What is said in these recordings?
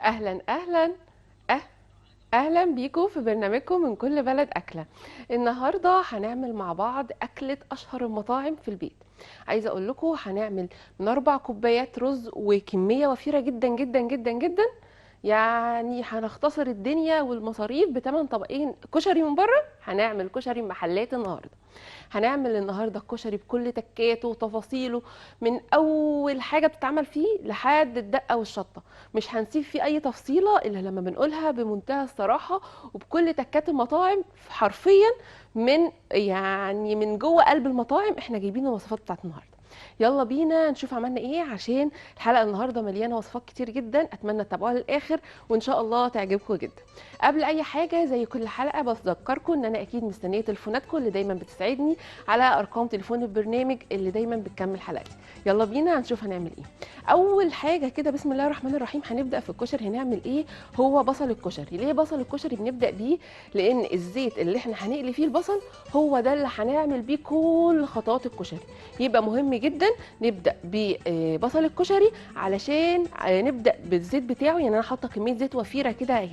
اهلا اهلا أه اهلا بيكم في برنامجكم من كل بلد اكله. النهارده هنعمل مع بعض اكله اشهر المطاعم في البيت. عايزه اقول لكم هنعمل من 4 كوبايات رز وكمية وفيرة جدا جدا جدا جدا، يعني هنختصر الدنيا والمصاريف بتمن طبقين كشري من بره. هنعمل كشري محلات النهارده. هنعمل النهارده الكشري بكل تكاته وتفاصيله، من اول حاجة بتتعمل فيه لحد الدقة والشطه، مش هنسيب فيه اي تفصيله الا لما بنقولها بمنتهى الصراحة وبكل تكات المطاعم حرفيا، من يعني من جوه قلب المطاعم احنا جايبين الوصفات بتاعت النهارده. يلا بينا نشوف عملنا ايه، عشان الحلقة النهارده مليانة وصفات كتير جدا، اتمنى تتابعوها للاخر وان شاء الله تعجبكم جدا. قبل اي حاجة زي كل حلقة بذكركم ان انا اكيد مستنيه تليفوناتكم اللي دايما بتسعدني على ارقام تليفون البرنامج اللي دايما بتكمل حلقتي. يلا بينا هنشوف هنعمل ايه. اول حاجة كده بسم الله الرحمن الرحيم هنبدا في الكشري. هنعمل ايه؟ هو بصل الكشري. ليه بصل الكشري بنبدا بيه؟ لان الزيت اللي احنا هنقلي فيه البصل هو ده اللي هنعمل بيه كل خطوات الكشري. يبقى مهم جدا نبدا ببصل الكشري علشان نبدا بالزيت بتاعه. يعني انا حاطه كمية زيت وفيرة كده،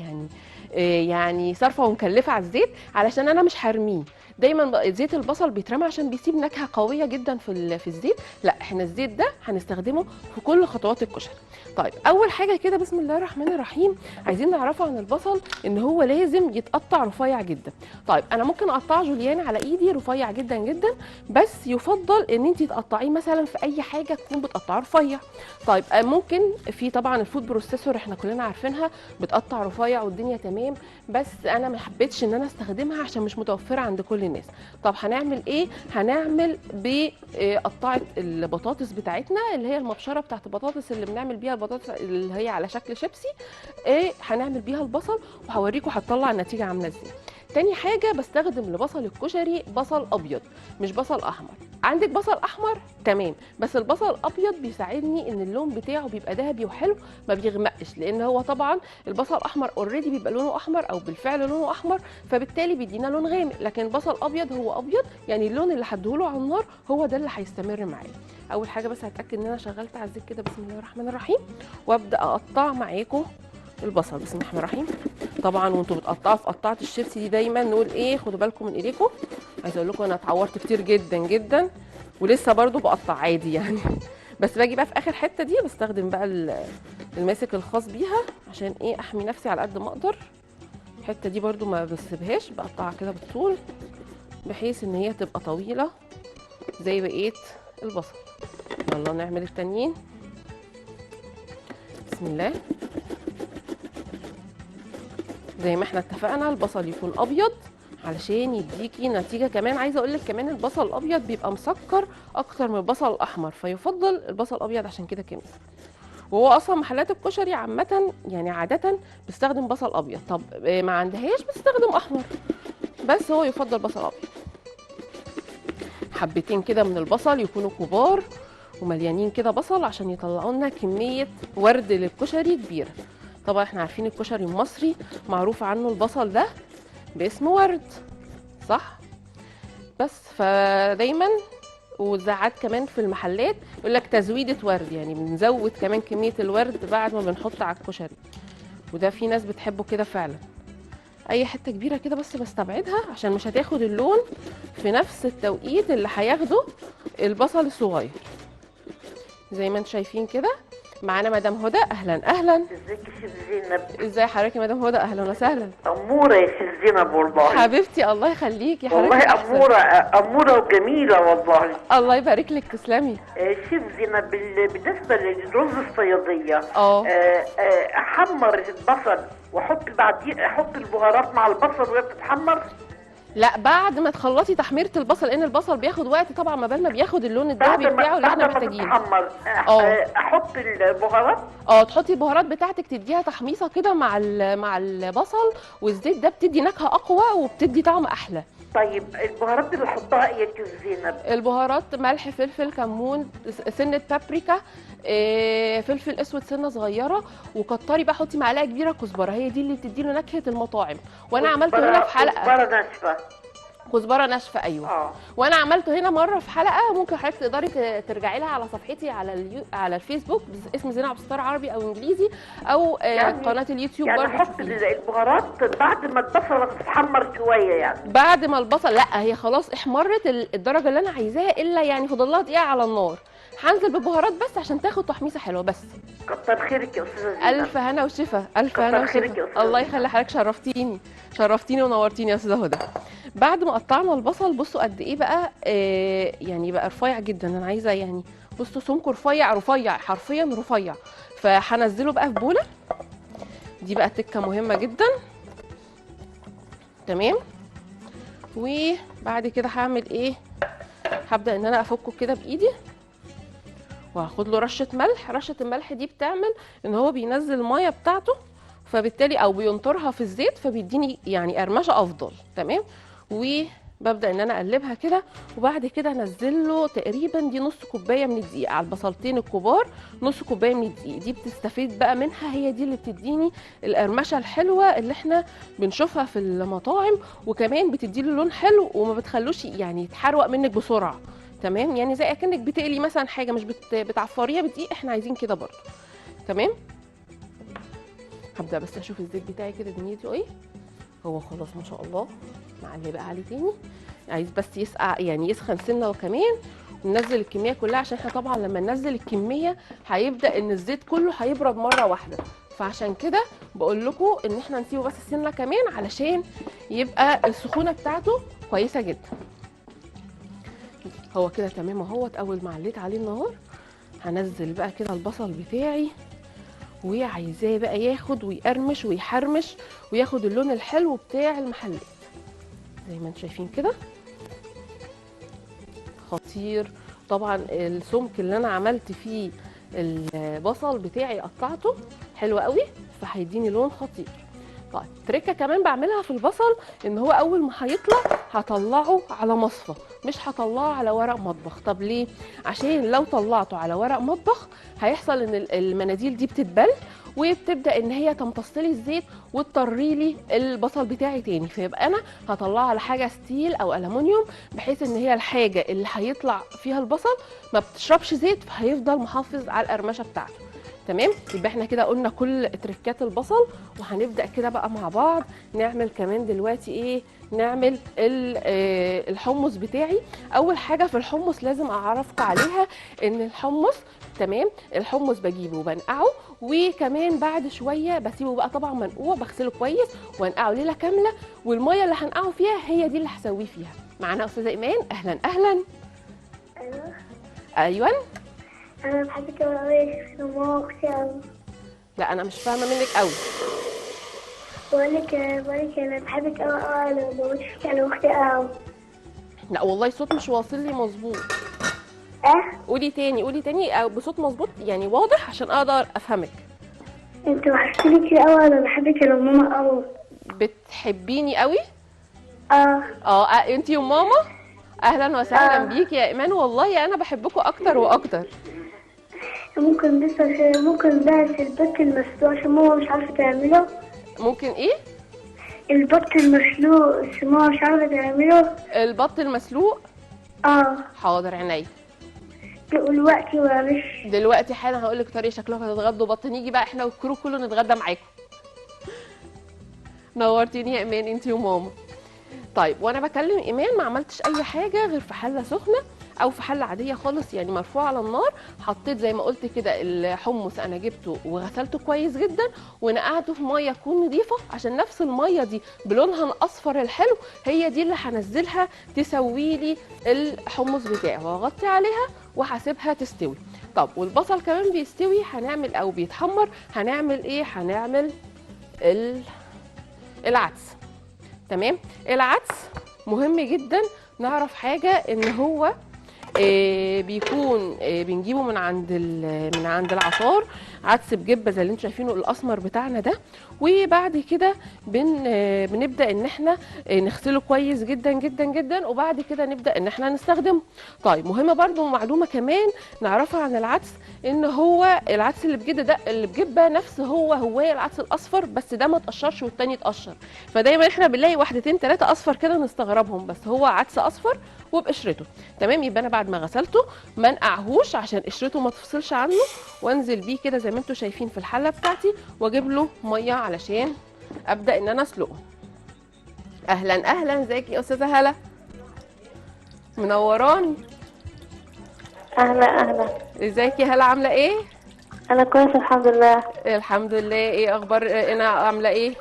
يعني صارفه ومكلفه على الزيت علشان انا مش هرميه. دايما زيت البصل بيترمى عشان بيسيب نكهة قوية جدا في الزيت. لا، احنا الزيت ده هنستخدمه في كل خطوات الكشري. طيب اول حاجة كده بسم الله الرحمن الرحيم عايزين نعرفه عن البصل ان هو لازم يتقطع رفيع جدا. طيب انا ممكن اقطعه جوليان على ايدي رفيع جدا جدا، بس يفضل ان انت تقطعيه مثلا في اي حاجة تكون بتقطعه رفيع. طيب ممكن في طبعا ال food processor احنا كلنا عارفينها بتقطع رفيع والدنيا تمام، بس انا ما حبيتش ان انا استخدمها عشان مش متوفرة عند كل الناس. طب هنعمل ايه؟ هنعمل بقطعه البطاطس بتاعتنا اللي هي المبشره بتاعت البطاطس اللي بنعمل بيها البطاطس اللي هي على شكل شيبسي، ايه هنعمل بيها البصل وهوريكم هتطلع النتيجة عامله ازاي. تاني حاجة بستخدم لبصل الكشري بصل ابيض مش بصل احمر. عندك بصل احمر تمام، بس البصل الابيض بيساعدني ان اللون بتاعه بيبقى ذهبي وحلو ما بيغمقش، لان هو طبعا البصل الاحمر already بيبقى لونه احمر او بالفعل لونه احمر، فبالتالي بيدينا لون غامق. لكن البصل الابيض هو ابيض، يعني اللون اللي هديهوله على النار هو ده اللي هيستمر معايا. اول حاجة بس هتاكد ان انا شغلت على الزيت كده بسم الله الرحمن الرحيم، وابدا اقطع معاكم البصل بسم الله الرحمن الرحيم. طبعا وانتوا بتقطعوا في قطعه الشيبسي دي دايما نقول ايه، خدوا بالكم من ايديكم. عايزه اقول لكم انا اتعورت كتير جدا جدا ولسه برضو بقطع عادي يعني، بس باجي بقى في اخر حتة دي بستخدم بقى الماسك الخاص بيها عشان ايه، احمي نفسي على قد ما اقدر. الحتة دي برضو ما بسيبهاش، بقطعها كده بالطول بحيث ان هي تبقى طويلة زي بقية البصل. يلا نعمل التانيين بسم الله. زي ما احنا اتفقنا البصل يكون ابيض علشان يديكي نتيجة. كمان عايزه اقول لك كمان البصل الابيض بيبقى مسكر اكتر من البصل الاحمر، فيفضل البصل الابيض عشان كده كمان. وهو اصلا محلات الكشري عامة يعني عادة بتستخدم بصل ابيض، طب ما عندهاش بتستخدم احمر، بس هو يفضل بصل ابيض. حبتين كده من البصل يكونوا كبار ومليانين كده بصل عشان يطلعوا لنا كمية ورد للكشري كبيرة. طبعا احنا عارفين الكشري المصري معروف عنه البصل ده باسم ورد، صح؟ بس فدايما وساعات كمان في المحلات يقول لك تزويده ورد، يعني بنزود كمان كمية الورد بعد ما بنحط على الكشري، وده في ناس بتحبه كده فعلا. اي حتة كبيرة كده بس بستبعدها عشان مش هتاخد اللون في نفس التوقيت اللي هياخده البصل الصغير. زي ما انتم شايفين كده معانا مدام هدى. اهلا اهلا. ازيك يا شيف زينب؟ ازي حضرتك يا مدام هدى؟ اهلا وسهلا. اموره يا شيف زينب والله. حبيبتي الله يخليكي حضرتك. والله اموره اموره وجميلة والله. الله يبارك لك، تسلمي. شيف زينب بالنسبة للرز الصياديه، احمر البصل واحط بعديه، احط البهارات مع البصل وهي بتتحمر؟ لا، بعد ما تخلصي تحميره البصل، لان البصل بياخد وقت طبعا ما بال ما بياخد اللون الذهبي بتاعه اللي احنا محتاجينه. بعد ما تتحمر احط البهارات؟ تحطي البهارات بتاعتك، تديها تحميصه كده مع البصل والزيت ده، بتدي نكهة اقوى وبتدي طعم احلى. طيب البهارات اللي احطها ايه يا زينب؟ البهارات ملح، فلفل، كمون، سنة بابريكا، فلفل اسود سنة صغيرة، وكتري بقى حطي معلقه كبيرة كزبره، هي دي اللي بتدي له نكهة المطاعم. وانا عملته هنا في حلقة كزبره ناشفة. كزبره ناشفة ايوه. وانا عملته هنا مرة في حلقة، ممكن حضرتك تقدري ترجعي لها على صفحتي على على الفيسبوك باسم زينب عبد الستار عربي او انجليزي، او يعني قناة اليوتيوب يعني برضه. يعني احط البهارات بعد ما البصله تتحمر شوية يعني؟ بعد ما البصل، لا هي خلاص احمرت الدرجة اللي انا عايزاها، الا يعني فاضل لها دقيقة على النار. هنزل بالبهارات بس عشان تاخد تحميصه حلوة بس. كتر خيرك يا استاذه زينب. الف هنا وشفا، الف هنا وشفا. الله يخلي حضرتك، شرفتيني شرفتيني ونورتيني يا استاذه هدى. بعد ما قطعنا البصل بصوا قد ايه بقى، يعني بقى رفيع جدا. انا عايزه يعني بصوا سمكة رفيع رفيع، حرفيا رفيع. فهنزله بقى في بوله، دي بقى تكه مهمة جدا. تمام. وبعد كده هعمل ايه؟ هبدا ان انا افكه كده بايدي، وهاخد له رشه ملح. رشه الملح دي بتعمل ان هو بينزل المية بتاعته، فبالتالي او بينطرها في الزيت، فبيديني يعني قرمشه افضل. تمام. وببدا ان انا اقلبها كده، وبعد كده انزل له تقريبا دي نص كوباية من الدقيق على البصلتين الكبار، نص كوباية من الدقيق. دي بتستفيد بقى منها، هي دي اللي بتديني القرمشه الحلوة اللي احنا بنشوفها في المطاعم، وكمان بتدي له لون حلو وما بتخلوش يعني يتحروق منك بسرعة. تمام. يعني زي اكنك بتقلي مثلا حاجة مش بتعفريها بدقيق، احنا عايزين كده برضو. تمام. هبدا بس اشوف الزيت بتاعي كده دنيته ايه. هو خلاص ما شاء الله، معلي بقى عليه تاني، عايز بس يسقع يعني يسخن سنة وكمان ننزل الكمية كلها، عشان احنا طبعا لما ننزل الكمية هيبدا ان الزيت كله هيبرد مرة واحدة، فعشان كده بقول لكم ان احنا نسيبه بس سنة كمان علشان يبقى السخونه بتاعته كويسة جدا. هو كده تمام اهوت. اول ما عليت عليه النار هنزل بقى كده البصل بتاعي، وعايزاه بقى ياخد ويقرمش ويحرمش وياخد اللون الحلو بتاع المحلات زي ما انتم شايفين كده. خطير. طبعا السمك اللي انا عملت فيه البصل بتاعي قطعته حلو قوي، فهيديني لون خطير. طيب تريكه كمان بعملها في البصل، ان هو اول ما هيطلع هطلعه على مصفى، مش هطلعه على ورق مطبخ. طب ليه؟ عشان لو طلعته على ورق مطبخ هيحصل ان المناديل دي بتتبل وبتبدا ان هي تمتص لي الزيت وتطري لي البصل بتاعي تاني، فيبقى انا هطلعه على حاجة steel او الومنيوم، بحيث ان هي الحاجة اللي هيطلع فيها البصل ما بتشربش زيت، فهيفضل محافظ على القرمشه بتاعته. تمام. يبقى احنا كده قلنا كل تريكات البصل، وهنبدا كده بقى مع بعض نعمل كمان دلوقتي ايه؟ نعمل الحمص بتاعي. اول حاجة في الحمص لازم اعرفكم عليها ان الحمص، تمام، الحمص بجيبه وبنقعه، وكمان بعد شوية بسيبه بقى طبعا منقوع، بغسله كويس وانقعه ليلة كاملة، والمية اللي هنقعه فيها هي دي اللي هسويه فيها. معانا استاذه ايمان. اهلا اهلا. ايوه ايوه. انا بحبك قوي ماما واختي قوي. لا انا مش فاهمه منك قوي. بقولك انا بحبك قوي قوي، انا بموت فيك انا واختي قوي. لا والله الصوت مش واصل لي مظبوط. قولي تاني، قولي تاني او بصوت مظبوط يعني واضح عشان اقدر افهمك. انت وحشتيني كتير قوي، انا بحبك انا وماما قوي. بتحبيني قوي؟ اه. اه انتي وماما؟ اهلا وسهلا بيكي يا ايمان، والله انا بحبكم اكتر واكتر. ممكن بس ممكن بس البط المسلوق عشان ماما مش عارفه تعمله. ممكن ايه؟ البط المسلوق عشان ماما مش عارفه تعمله. البط المسلوق؟ اه. حاضر عينيا. دلوقتي معلش. دلوقتي حالا هقول لك طريقه شكلكم هتتغدوا بط، نيجي بقى احنا والكرو كله نتغدى معاكم. نورتيني يا ايمان انتي وماما. طيب وانا بكلم ايمان ما عملتش اي حاجة غير في حله سخنة او في حله عادية خالص يعني مرفوعة على النار، حطيت زي ما قلت كده الحمص انا جبته وغسلته كويس جدا ونقعته في مية تكون نظيفة، عشان نفس المية دي بلونها الاصفر الحلو هي دي اللي هنزلها تسوي لي الحمص بتاعي، وهغطي عليها وهسيبها تستوي. طب والبصل كمان بيستوي هنعمل او بيتحمر، هنعمل ايه؟ هنعمل العدس. تمام. العدس مهم جدا نعرف حاجة ان هو بيكون بنجيبه من عند من عند العطار، عدس بجبه زي اللي انتم شايفينه الاسمر بتاعنا ده. وبعد كده بنبدا ان احنا نغسله كويس جدا جدا جدا، وبعد كده نبدا ان احنا نستخدمه. طيب مهمة برده معلومة كمان نعرفها عن العدس، ان هو العدس اللي بجد ده اللي بجبه نفس هو العدس الاصفر، بس ده ما اتقشرش والتاني اتقشر. فدايما احنا بنلاقي واحدتين ثلاثة اصفر كده نستغربهم، بس هو عدس اصفر وبقشرته. تمام، يبقى انا بعد ما غسلته ما انقعهوش عشان قشرته ما تفصلش عنه، وانزل بيه كده زي ما انتم شايفين في الحلة بتاعتي، واجيب له مية علشان ابدا ان انا اسلقه. اهلا اهلا، ازيك يا استاذه هلا؟ منوراني. اهلا اهلا، ازيك يا هلا، عامله ايه؟ انا كويسة الحمد لله. الحمد لله. ايه اخبار انا، عامله ايه؟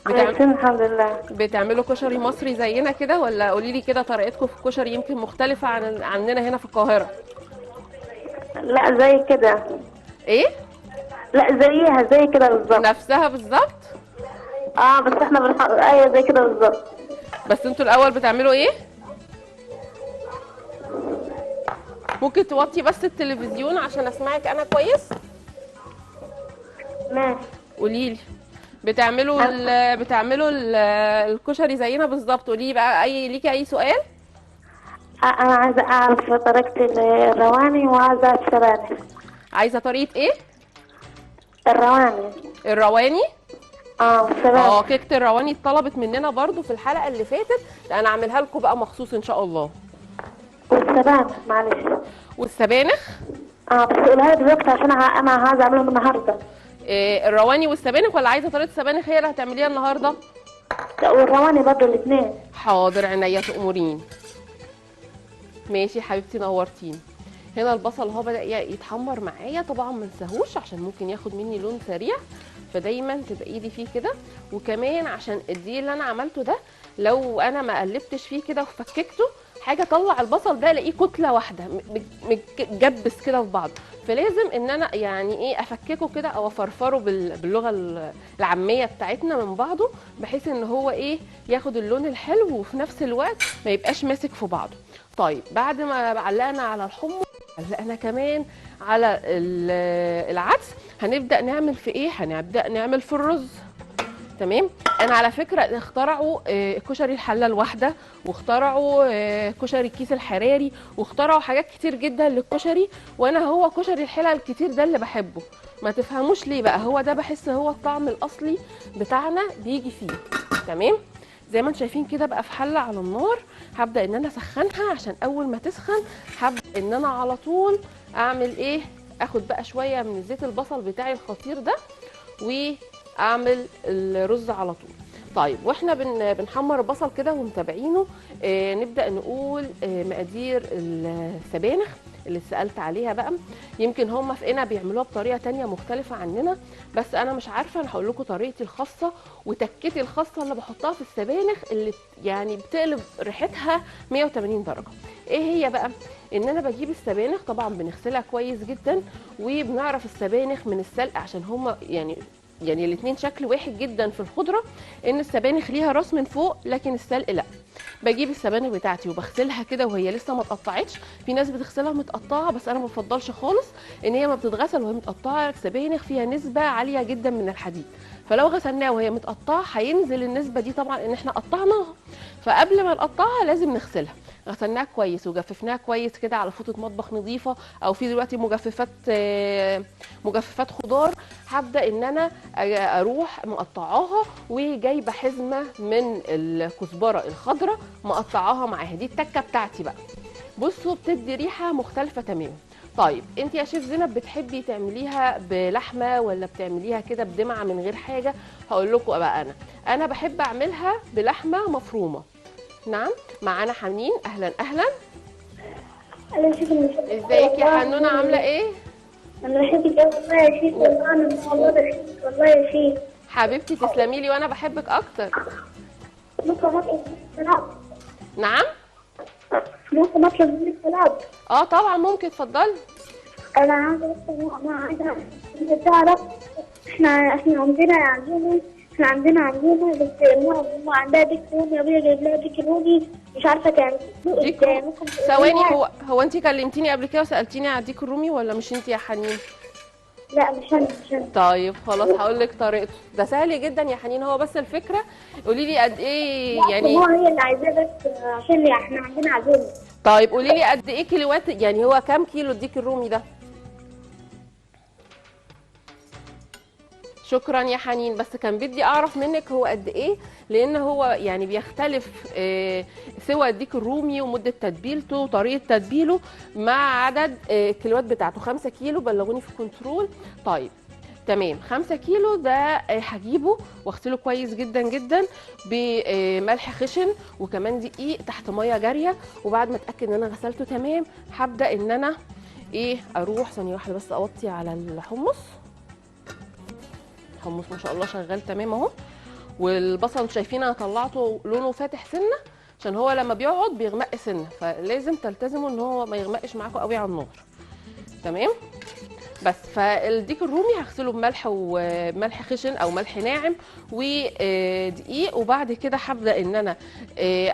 كويسين الحمد لله. بتعملوا كشري مصري زينا كده ولا قولي لي كده طريقتكم في الكشري يمكن مختلفة عننا هنا في القاهرة؟ لا زي كده. ايه؟ لا زيها، زي كده بالظبط. نفسها بالظبط؟ بس احنا ايوه زي كده بالظبط. بس انتوا الاول بتعملوا ايه؟ ممكن توطي بس التلفزيون عشان اسمعك انا كويس؟ ماشي. قولي لي بتعملوا بتعملوا الكشري زينا بالظبط. قولي لي بقى، اي ليكي اي سؤال؟ انا عايزه اعرف طريقه الرواني وعايزه السبانخ. عايزه طريقه ايه؟ الرواني. الرواني؟ السبانخ. كيكة الرواني اتطلبت مننا برضو في الحلقة اللي فاتت، انا اعملها لكم بقى مخصوص ان شاء الله. والسبانخ معلش. والسبانخ؟ بس قولها لي دلوقتي عشان انا عايزه اعملهم النهارده. إيه، الرواني والسبانخ ولا عايزه طريقه السبانخ هي اللي هتعمليها النهارده؟ لا والرواني برضه الاثنين. حاضر، عينيا تأمرين. ماشي يا حبيبتي، نورتيني. هنا البصل اهو بدأ يتحمر معايا، طبعا ما انساهوش عشان ممكن ياخد مني لون سريع، فدايما تبقى ايدي فيه كده. وكمان عشان الدقيق اللي انا عملته ده لو انا ما قلبتش فيه كده وفككته حاجة، طلع البصل ده الاقيه كتلة واحدة متجبس كده في بعض، فلازم ان انا يعني ايه افككه كده او افرفره باللغة العامية بتاعتنا من بعضه، بحيث ان هو ايه ياخد اللون الحلو وفي نفس الوقت ما يبقاش ماسك في بعضه. طيب بعد ما علقنا على الحمص، علقنا كمان على العدس، هنبدا نعمل في ايه؟ هنبدا نعمل في الرز. تمام. انا على فكرة اخترعوا كشري الحلة الواحدة، واخترعوا كشري الكيس الحراري، واخترعوا حاجات كتير جدا للكشري، وانا هو كشري الحلة الكتير ده اللي بحبه. ما تفهموش ليه بقى، هو ده بحس هو الطعم الاصلي بتاعنا بيجي فيه. تمام، زي ما انتم شايفين كده بقى في حله على النار، هبدا ان انا اسخنها عشان اول ما تسخن هبدا ان انا على طول اعمل ايه؟ اخد بقى شوية من زيت البصل بتاعي الخطير ده واعمل الرز على طول. طيب واحنا بنحمر البصل كده ومتابعينه، نبدا نقول مقادير السبانخ اللي سالت عليها بقى. يمكن هم في قنا بيعملوها بطريقة تانية مختلفة عننا، بس انا مش عارفه، انا هقول لكم طريقتي الخاصة وتكتي الخاصة اللي بحطها في السبانخ اللي يعني بتقلب ريحتها 180 درجه. ايه هي بقى؟ ان انا بجيب السبانخ، طبعا بنغسلها كويس جدا، وبنعرف السبانخ من السلق عشان هم يعني الاثنين شكل واحد جدا في الخضرة، ان السبانخ ليها راس من فوق لكن السلق لا. بجيب السبانخ بتاعتي وبغسلها كده وهي لسه ما اتقطعتش. في ناس بتغسلها متقطعه، بس انا ما بفضلش خالص ان هي ما بتتغسل وهي متقطعه. السبانخ فيها نسبه عالية جدا من الحديد، فلو غسلناها وهي متقطعه هينزل النسبة دي طبعا ان احنا قطعناها، فقبل ما نقطعها لازم نغسلها. غسلناها كويس وجففناها كويس كده على فوطه مطبخ نظيفة، او في دلوقتي مجففات خضار. هبدا ان انا اروح مقطعاها، وجايبه حزمه من الكزبره الخضراء مقطعاها معاها. دي التكه بتاعتي بقى، بصوا بتدي ريحه مختلفة تماما. طيب انت يا شيف زينب بتحبي تعمليها بلحمه ولا بتعمليها كده بدمعه من غير حاجة؟ هقول لكم بقى، انا بحب اعملها بلحمه مفرومه. نعم، معانا حنين. اهلا اهلا. ازيك يا حنونه، عامله ايه؟ انا بحبك قوي والله يا شيف، والله انا والله بحبك والله يا شيف. حبيبتي تسلمي لي، وانا بحبك اكتر. ممكن اطلب منك طلب؟ نعم، ممكن اطلب منك طلب؟ طبعا ممكن، اتفضلي. انا عايزه انا عايزه اعرف، احنا عندنا عزومة، احنا عندنا عزومة، بس ماما عندها ديك رومي، ابويا جايب لها ديك رومي، مش عارفه تعمل ديك ازاي. ثواني، هو انت كلمتيني قبل كده وسالتيني على الديك الرومي ولا مش انت يا حنين؟ لا مش انا، مش انا. طيب خلاص هقول لك طريقته، ده سهل جدا يا حنين. هو بس الفكرة قولي لي قد ايه يعني. هو هي اللي عايزاه بس عشان احنا عندنا عزومة. طيب قولي لي قد ايه كيلوات، يعني هو كام كيلو الديك الرومي ده؟ شكرا يا حنين، بس كان بدي اعرف منك هو قد ايه، لان هو يعني بيختلف سوى الديك الرومي ومده تتبيلته وطريقه تتبيله مع عدد الكيلوات بتاعته. 5 كيلو بلغوني في الكنترول. طيب تمام، 5 كيلو ده هجيبه واغسله كويس جدا جدا بملح خشن وكمان دقيق تحت مية جارية، وبعد ما اتاكد ان انا غسلته تمام هبدا ان انا ايه اروح. ثانية واحدة بس اوطي على الحمص. الحمص ما شاء الله شغال تمام اهو، والبصل انتوا شايفين انا طلعته لونه فاتح سنة عشان هو لما بيقعد بيغمق سنة، فلازم تلتزموا ان هو ما يغمقش معاكم قوي على النار. تمام، بس فالديك الرومي هغسله بملح وملح خشن او ملح ناعم ودقيق، وبعد كده هبدا ان انا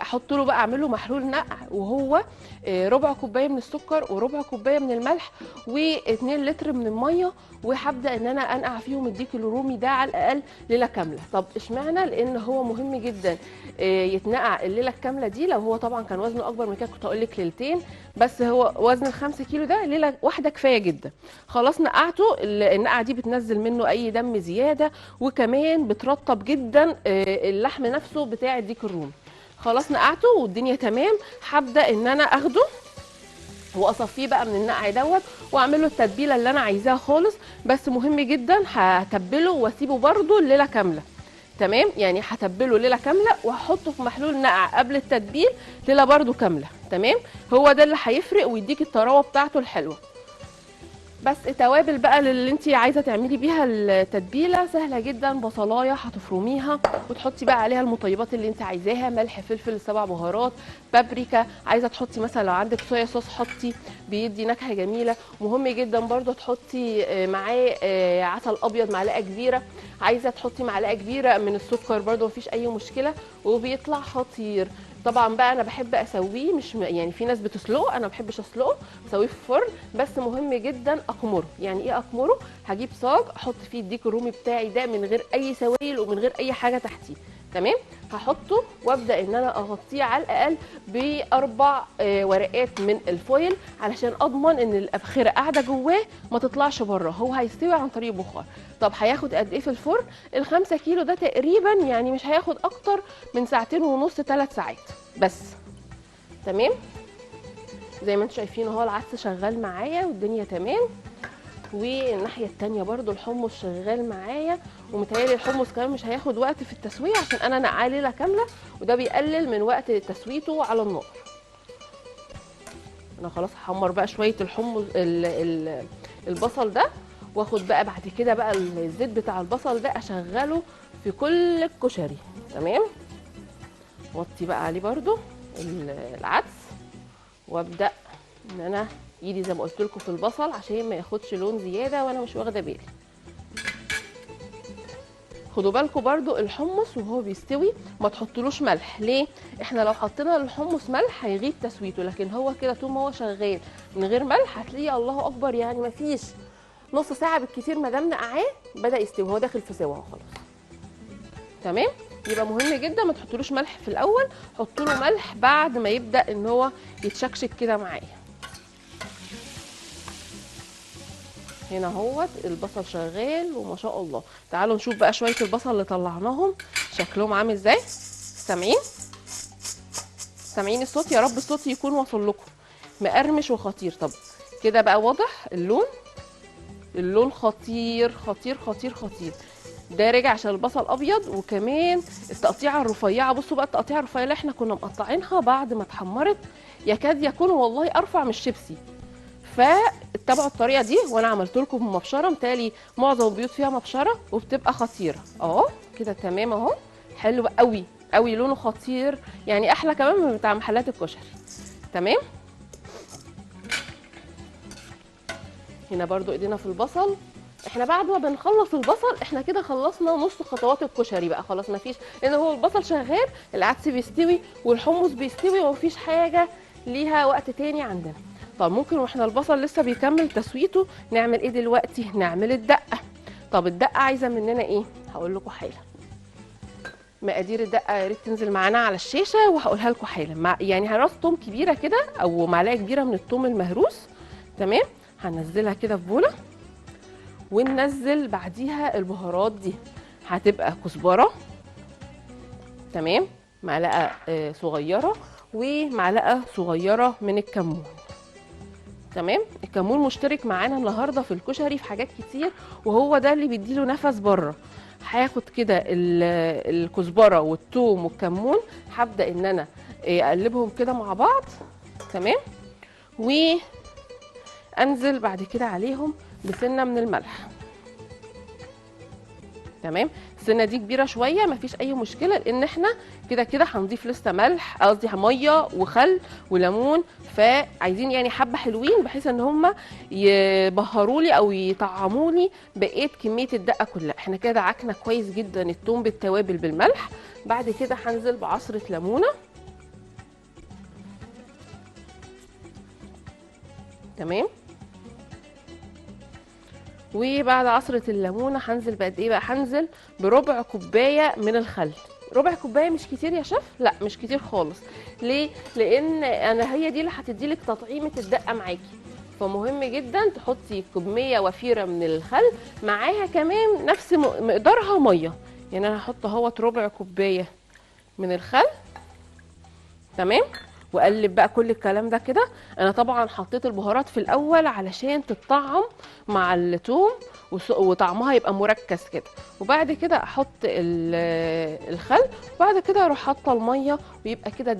احط له بقى، اعمل له محلول نقع وهو ربع كوباية من السكر وربع كوباية من الملح و2 لتر من المية، وهبدا ان انا انقع فيهم الديك الرومي ده على الاقل ليلة كاملة. طب اشمعنى؟ لان هو مهم جدا يتنقع الليلة الكاملة دي. لو هو طبعا كان وزنه اكبر من كده كنت هقول لك ليلتين، بس هو وزن ال5 كيلو ده ليلة واحدة كفاية جدا. خلاص نقعته، النقعه دي بتنزل منه اي دم زيادة، وكمان بترطب جدا اللحم نفسه بتاع الديك الرومي. خلاص نقعته والدنيا تمام، هبدا ان انا اخده واصفيه بقى من النقع دوت واعمل له التتبيله اللي انا عايزاها خالص. بس مهم جدا هتبله واسيبه برده الليلة كاملة. تمام، يعني هتبله ليلة كاملة وهحطه في محلول نقع قبل التتبيل ليلة برده كاملة. تمام، هو ده اللي هيفرق ويديك الطراوه بتاعته الحلوة. بس توابل بقى اللي انت عايزه تعملي بيها التتبيله سهلة جدا، بصلايه هتفرميها وتحطي بقى عليها المطيبات اللي انت عايزاها، ملح فلفل 7 بهارات بابريكا، عايزه تحطي مثلا لو عندك صويا صوص حطي، بيدي نكهة جميلة. مهم جدا برده تحطي معاه عسل ابيض معلقه كبيرة، عايزه تحطي معلقه كبيرة من السكر برده مفيش اي مشكلة، وبيطلع خطير. طبعا بقى انا بحب اسويه، مش يعني في ناس بتسلقه، انا ما بحبش اسلقه، بسويه في الفرن. بس مهم جدا اقمره. يعني ايه اقمره؟ هجيب صاج احط فيه الديك الرومي بتاعي ده من غير اي سوائل ومن غير اي حاجة تحتيه. تمام، هحطه وابدا ان انا اغطيه على الاقل ب4 ورقات من ال foil علشان اضمن ان الابخره قاعدة جواه ما تطلعش بره، هو هيستوي عن طريق بخار. طب هياخد قد ايه في الفرن؟ ال5 كيلو ده تقريبا يعني مش هياخد اكتر من 2.5 ساعات 3 ساعات بس. تمام، زي ما انتم شايفين اهو العدس شغال معايا والدنيا تمام، والناحية الثانية برده الحمص شغال معايا، ومتهيألي الحمص كمان مش هياخد وقت في التسوية عشان انا نقعاه ليلة كاملة، وده بيقلل من وقت تسويته على النار. انا خلاص هحمر بقى شوية الحمص البصل ده، واخد بقى بعد كده بقى الزيت بتاع البصل ده اشغله في كل الكشري. تمام، وطي بقى عليه برده العدس، وابدا ان انا ايدي زي ما قلت لكم في البصل عشان ما ياخدش لون زيادة وانا مش واخده بالي. خدوا بالكم برده الحمص وهو بيستوي ما تحطلوش ملح. ليه؟ احنا لو حطينا للحمص ملح هيغيب تسويته، لكن هو كده طول ما هو شغال من غير ملح هتلاقيه الله اكبر، يعني ما فيش نص ساعة بالكتير ما دام نقعاه بدا يستوي، هو داخل في سوا خلاص. تمام، يبقى مهم جدا ما تحطلوش ملح في الاول، حطوا له ملح بعد ما يبدا ان هو يتشكشك كده معايا. هنا اهوت البصل شغال وما شاء الله. تعالوا نشوف بقى شوية البصل اللي طلعناهم شكلهم عامل ازاي. سامعين؟ سامعين الصوت؟ يا رب الصوت يكون وصل لكم، مقرمش وخطير. طب كده بقى واضح اللون، اللون خطير خطير خطير خطير. ده رجع عشان البصل ابيض، وكمان التقطيعه الرفيعة. بصوا بقى التقطيعه الرفيعة اللي احنا كنا مقطعينها بعد ما اتحمرت، يكاد يكون والله ارفع من الشيبسي. فاتبعوا الطريقة دي، وانا عملت لكم بمبشره، متهيألي معظم البيوت فيها مبشرة وبتبقى خطيرة اهو كده. تمام اهو، حلو قوي قوي، لونه خطير، يعني احلى كمان من بتاع محلات الكشري. تمام، هنا برضو ايدينا في البصل احنا بعد ما بنخلص البصل احنا كده خلصنا نص خطوات الكشري بقى خلاص، مفيش، لان هو البصل شغال، العدس بيستوي والحمص بيستوي، ومفيش حاجة ليها وقت تاني عندنا. طب ممكن واحنا البصل لسه بيكمل تسويته نعمل ايه دلوقتي؟ نعمل الدقة. طب الدقة عايزه مننا ايه؟ هقول لكم حالا. مقادير الدقة يا ريت تنزل معانا على الشاشة وهقولها لكم حالا. يعني هراس توم كبيرة كده او معلقه كبيرة من التوم المهروس، تمام؟ هنزلها كده في بوله، وننزل بعديها البهارات دي، هتبقى كزبره، تمام، معلقه صغيرة، ومعلقة صغيرة من الكمون. تمام. الكمون مشترك معانا النهارده في الكشري في حاجات كتير، وهو ده اللي بيديله نفس بره. هاخد كده الكزبره والثوم والكمون، هبدا ان انا اقلبهم كده مع بعض، تمام، وانزل بعد كده عليهم بسنة من الملح. تمام. السنة دي كبيرة شوية، مفيش اي مشكلة، لان احنا كده كده هنضيف لسه ملح، قصدي مية وخل وليمون، فعايزين يعني حبه حلوين بحيث ان هم يبهروا لي او يطعموا لي بقية كمية الدقة كلها. احنا كده دعكنا كويس جدا الثوم بالتوابل بالملح. بعد كده هنزل بعصره ليمونه، تمام، وبعد عصرة الليمونة هنزل بقد ايه بقى؟ هنزل بربع كوباية من الخل. ربع كوباية مش كتير يا شيف؟ لا مش كتير خالص. ليه؟ لان انا هي دي اللي هتديلك تطعيمة الدقة معاكي، فمهم جدا تحطي كمية وفيرة من الخل معاها كمان نفس مقدارها مية. يعني انا هحط اهوت ربع كوباية من الخل، تمام، واقلب بقى كل الكلام ده كده. انا طبعا حطيت البهارات في الاول علشان تتطعم مع الثوم وطعمها يبقى مركز كده، وبعد كده احط الخل، وبعد كده اروح حاطه المية، ويبقى كده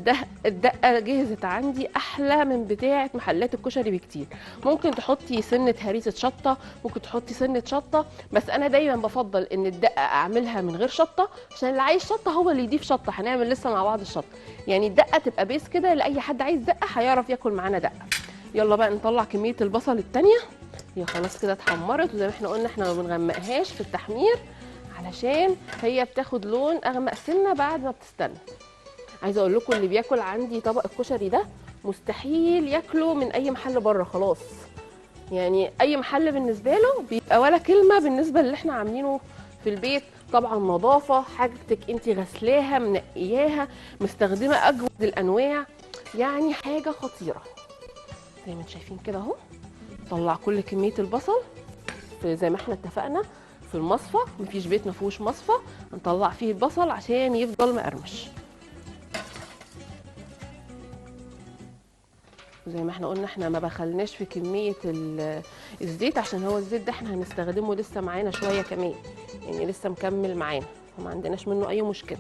الدقة جهزت عندي، احلى من بتاعه محلات الكشري بكتير. ممكن تحطي سنة هريسه شطه، ممكن تحطي سنة شطه، بس انا دايما بفضل ان الدقة اعملها من غير شطه، عشان اللي عايز شطه هو اللي يضيف شطه. هنعمل لسه مع بعض الشطه، يعني الدقة تبقى base كده، لاي حد عايز دقه هيعرف ياكل معانا دقه. يلا بقى نطلع كمية البصل الثانية. هي خلاص كده اتحمرت، وزي ما احنا قلنا احنا ما بنغمقهاش في التحمير علشان هي بتاخد لون اغمق سنة بعد ما بتستنى. عايزه اقول لكم اللي بياكل عندي طبق الكشري ده مستحيل ياكله من اي محل بره خلاص، يعني اي محل بالنسبة له بيبقى ولا كلمة بالنسبة اللي احنا عاملينه في البيت. طبعا نظافة حاجتك انت غسلاها منقياها مستخدمة اجود الانواع، يعني حاجة خطيرة. زي ما انتم شايفين كده اهو، طلع كل كمية البصل في زي ما احنا اتفقنا في المصفى، مفيش بيت ما فيهوش مصفى، هنطلع فيه البصل عشان يفضل مقرمش. زي ما احنا قلنا احنا ما بخلناش في كمية الزيت، عشان هو الزيت ده احنا هنستخدمه لسه معانا شوية كمان، يعني لسه مكمل معانا، فما عندناش منه اي مشكلة.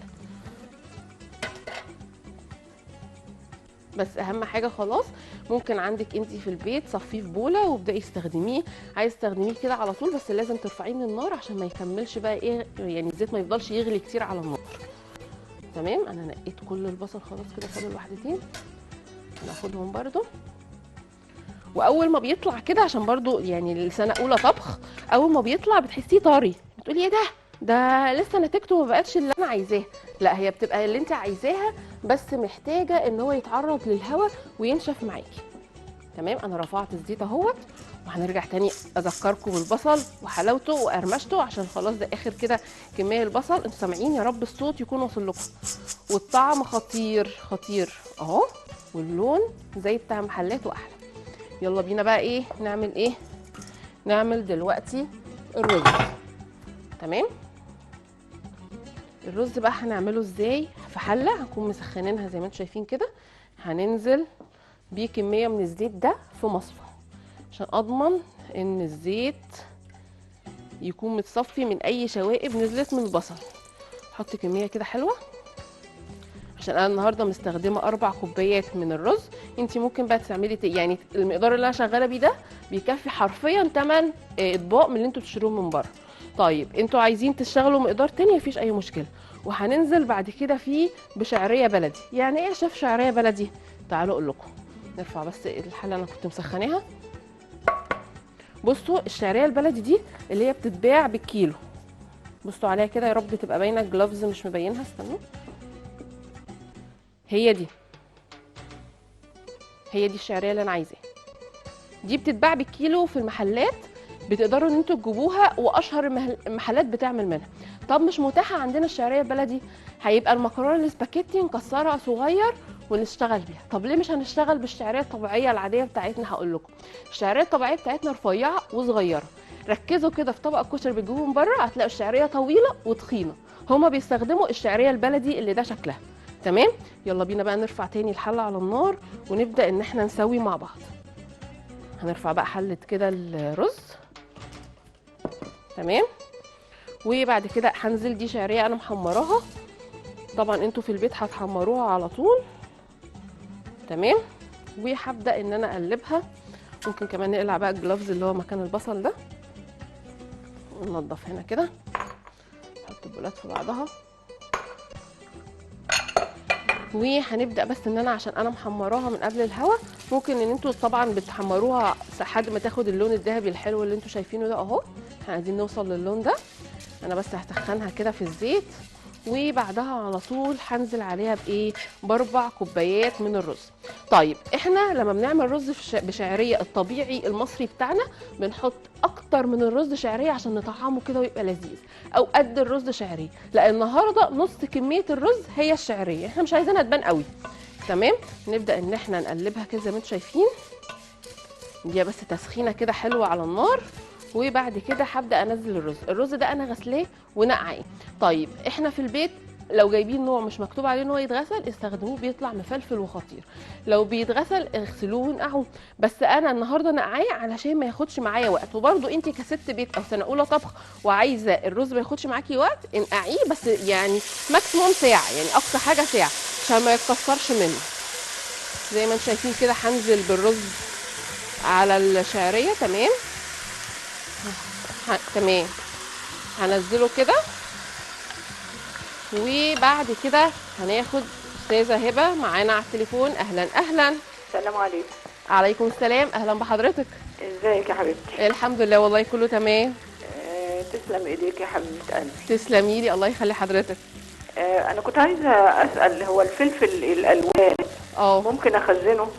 بس اهم حاجة خلاص ممكن عندك انتي في البيت صفيه في بوله وابداي استخدميه، عايز تستخدميه كده على طول، بس لازم ترفعيه من النار عشان ما يكملش بقى ايه، يعني الزيت ما يفضلش يغلي كتير على النار. تمام، انا نقيت كل البصل خلاص كده، فاضل واحدتين هناخدهم برده. واول ما بيطلع كده، عشان برده يعني السنة اولى طبخ، اول ما بيطلع بتحسيه طري، بتقولي ايه ده، ده لسه نتيجته ما بقتش اللي انا عايزاها. لا، هي بتبقى اللي انت عايزاها، بس محتاجه ان هو يتعرض للهواء وينشف معاكي. تمام، انا رفعت الزيت اهوت، وهنرجع تاني اذكركم بالبصل وحلاوته وقرمشته، عشان خلاص ده اخر كده كمية البصل. انتوا سامعين؟ يا رب الصوت يكون وصل لكم، والطعم خطير خطير اهو، واللون زي بتاع محلات واحلى. يلا بينا بقى ايه نعمل؟ ايه نعمل دلوقتي؟ الرز. تمام، الرز بقى هنعمله ازاي؟ في حله هنكون مسخنينها زي ما انتم شايفين كده، هننزل بيه كمية من الزيت ده في مصفى عشان اضمن ان الزيت يكون متصفي من اي شوائب نزلت من البصل. احط كمية كده حلوة، عشان انا النهارده مستخدمة 4 كوبايات من الرز. انت ممكن بقى تعملي يعني المقدار اللي انا شغالة بيه ده بيكفي حرفيا 8 اطباق من اللي انتوا بتشتروهم من بره. طيب انتوا عايزين تشتغلوا مقدار تاني مفيش اي مشكلة. وهننزل بعد كده فيه بشعريه بلدي. يعني ايه يا شيف شعرية بلدي؟ تعالوا اقول لكم. نرفع بس الحلة انا كنت مسخناها، بصوا الشعرية البلدي دي اللي هي بتتباع بالكيلو، بصوا عليها كده، يا رب تبقى باينة، ال gloves مش مبينها، استنوا. هي دي، هي دي الشعرية اللي انا عايزاها. دي بتتباع بالكيلو في المحلات، بتقدروا ان انتوا تجيبوها، واشهر المحلات بتعمل منها. طب مش متاحة عندنا الشعرية البلدي، هيبقى المكرونه الاسباجيتي نكسرها صغير ونشتغل بيها. طب ليه مش هنشتغل بالشعريه الطبيعية العادية بتاعتنا؟ هقول لكم، الشعرية الطبيعية بتاعتنا رفيعة وصغيره. ركزوا كده في طبق الكشري بتجيبوه من بره، هتلاقوا الشعرية طويلة وتخينه، هما بيستخدموا الشعرية البلدي اللي ده شكلها. تمام، يلا بينا بقى نرفع تاني الحلة على النار ونبدا ان احنا نسوي مع بعض. هنرفع بقى حله كده الرز. تمام، وبعد كده هنزل دي شعرية انا محمراها، طبعا انتوا في البيت هتحمروها على طول. تمام، وهبدا ان انا اقلبها. ممكن كمان نقلع بقى الجلافز اللي هو مكان البصل ده، وننضف هنا كده، نحط البولات في بعضها. وهنبدا بس ان انا عشان انا محمراها من قبل الهوا، ممكن ان انتوا طبعا بتحمروها لحد ما تاخد اللون الذهبي الحلو اللي انتوا شايفينه ده اهو. احنا عايزين نوصل للون ده. انا بس هسخنها كده في الزيت، وبعدها على طول هنزل عليها بايه؟ ب4 كوبايات من الرز. طيب احنا لما بنعمل رز بشعريه الطبيعي المصري بتاعنا، بنحط اكتر من الرز شعرية عشان نطعمه كده ويبقى لذيذ، او قد الرز شعرية. لا النهارده نص كمية الرز هي الشعرية، احنا مش عايزينها تبان قوي. تمام، نبدا ان احنا نقلبها كده زي ما انتم شايفين، دي بس تسخينه كده حلوة على النار. وبعد كده هبدا انزل الرز. الرز ده انا غسلاه ونقعاه. طيب احنا في البيت لو جايبين نوع مش مكتوب عليه ان هو يتغسل استخدموه، بيطلع مفلفل وخطير. لو بيتغسل اغسلوه ونقعوه، بس انا النهارده نقعاه علشان ما ياخدش معايا وقت. وبرده انت كست بيت او سنة اولى طبخ وعايزه الرز ما ياخدش معاكي وقت، انقعيه بس يعني maximum ساعة، يعني اقصى حاجة ساعة عشان ما يتكسرش منه. زي ما انتم شايفين كده هنزل بالرز على الشعرية. تمام تمام، هنزله كده. وبعد كده هناخد استاذه هبه معانا على التليفون. اهلا اهلا. السلام عليكم. عليكم السلام، اهلا بحضرتك. ازيك يا حبيبتي؟ الحمد لله والله كله تمام. تسلم ايديك يا حبيبه قلبي. تسلمي لي، الله يخلي حضرتك. انا كنت عايزه اسال، هو الفلفل الالوان ممكن اخزنه؟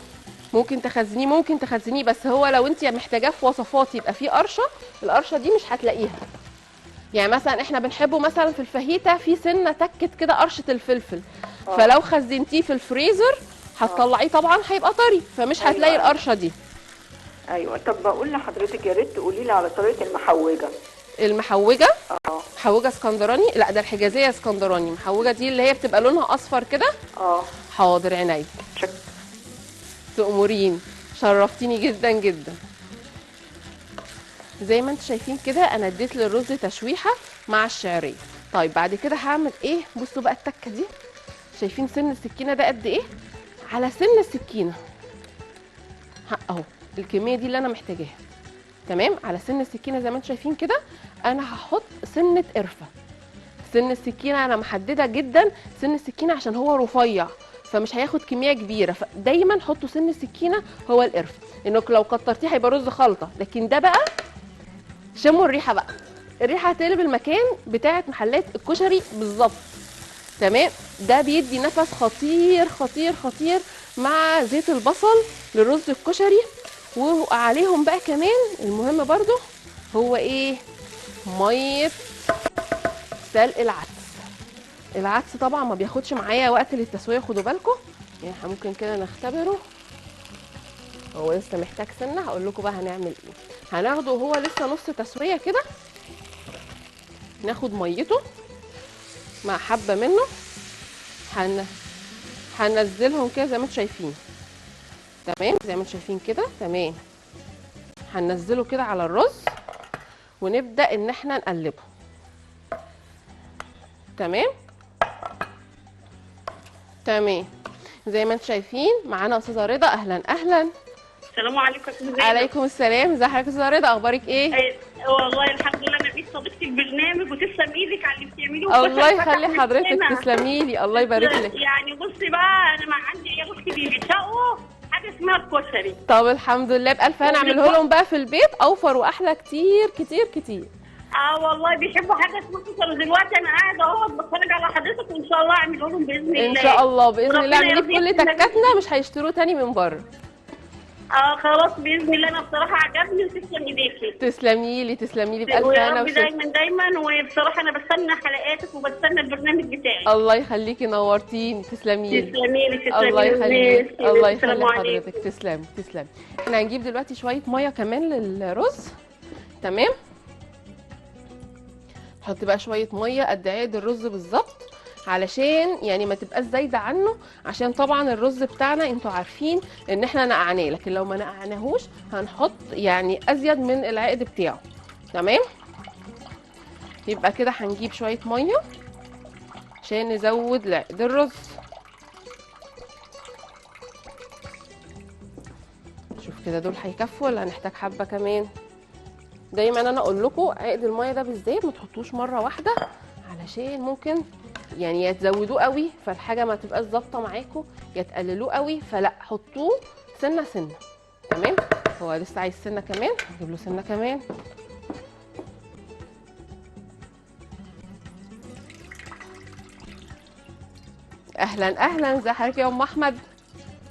ممكن تخزنيه، ممكن تخزنيه، بس هو لو انت محتاجاه في وصفات يبقى فيه قرشه، القرشه دي مش هتلاقيها. يعني مثلا احنا بنحبه مثلا في الفاهيتا في سنة تكت كده قرشه الفلفل، فلو خزنتيه في الفريزر هتطلعيه طبعا هيبقى طري، فمش هتلاقي القرشه دي. ايوه. طب بقول لحضرتك يا ريت تقولي لي على طريقه المحوجه. المحوجه؟ محوجه اسكندراني؟ لا ده الحجازية اسكندراني. المحوجه دي اللي هي بتبقى لونها اصفر كده. حاضر عينيا. تأمرين، شرفتيني جدا جدا. زي ما انتم شايفين كده انا اديت للرز تشويحه مع الشعرية. طيب بعد كده هعمل ايه؟ بصوا بقى التكه دي، شايفين سن السكينة ده قد ايه؟ على سن السكينة اهو، الكمية دي اللي انا محتاجاها. تمام، على سن السكينة زي ما انتم شايفين كده انا هحط سنة قرفه. سن السكينة انا محددة جدا سن السكينة عشان هو رفيع فمش هياخد كمية كبيرة، فدايما حطوا سن السكينة هو القرفه، لانك لو كترتيه هيبقى رز خلطه. لكن ده بقى شموا الريحة بقى، الريحة هتقلب المكان بتاعه محلات الكشري بالظبط. تمام، ده بيدي نفس خطير خطير خطير مع زيت البصل للرز الكشري. وعليهم بقى كمان المهم برضو هو ايه؟ مية سلق العدس. العدس طبعا ما بياخدش معايا وقت للتسويه، خدوا بالكم، يعني احنا ممكن كده نختبره، هو لسه محتاج سنة. هقول لكم بقى هنعمل ايه. هناخده وهو لسه نص تسويه كده، ناخد ميته مع حبه منه، هنزلهم كده زي ما انتم شايفين. تمام، زي ما انتم شايفين كده. تمام، هننزله كده على الرز ونبدا ان احنا نقلبه. تمام تمام، زي ما انتم شايفين معانا استاذه رضا. اهلا اهلا. السلام عليكم يا استاذه. عليكم السلام، ازي حضرتك يا استاذه رضا، اخبارك ايه؟ والله الحمد لله، انا بقيت صديقتي البرنامج، وتسلم ايدك على اللي بتعمليه. الله يخلي حضرتك، تسلمي لي، الله يبارك لك. يعني بصي بقى، انا ما عندي عيال اختي بيعشقوا حاجة اسمها اسمها الكشري. طب الحمد لله بألف هنا. اعمله لهم بقى في البيت، اوفر واحلى كتير كتير كتير. والله بيحبوا حاجة اسمها كشري. دلوقتي انا قاعدة اهو بتفرج على حضرتك، وان شاء الله اعمله لهم باذن الله. ان شاء الله باذن الله اعمليه بكل تكاتنا، مش هيشتروه تاني من بره. خلاص باذن الله. انا بصراحة عجبني وتسلم ايديكي. تسلمي لي تسلمي لي بألف هنا وشفا. دايما دايما. وبصراحة انا بستنى حلقاتك وبستنى البرنامج بتاعك. الله يخليكي، نورتيني. تسلمي لي تسلمي لي تسلمي. الله يخليك، الله يخلي حضرتك. تسلمي تسلمي. احنا هنجيب دلوقتي شوية مية كمان للرز. تمام، نحط بقى شوية مية قد عقد الرز بالظبط، علشان يعني ما تبقاش زايدة عنه، عشان طبعا الرز بتاعنا انتوا عارفين ان احنا نقعناه، لكن لو ما نقعناهوش هنحط يعني ازيد من العقد بتاعه. تمام، يبقى كده هنجيب شوية مية عشان نزود العقد الرز. شوف كده دول هيكفوا ولا هنحتاج حبه كمان؟ دايما انا اقول لكم عقد المية ده بالذات ما تحطوش مرة واحدة، علشان ممكن يعني يا تزودوه قوي فالحاجه ما تبقاش ظابطة معاكم، يا تقللوه قوي، فلا حطوه سنة سنة. تمام، هو لسه عايز سنة كمان، هجيب له سنة كمان. اهلا اهلا، ازي حضرتك يا ام احمد؟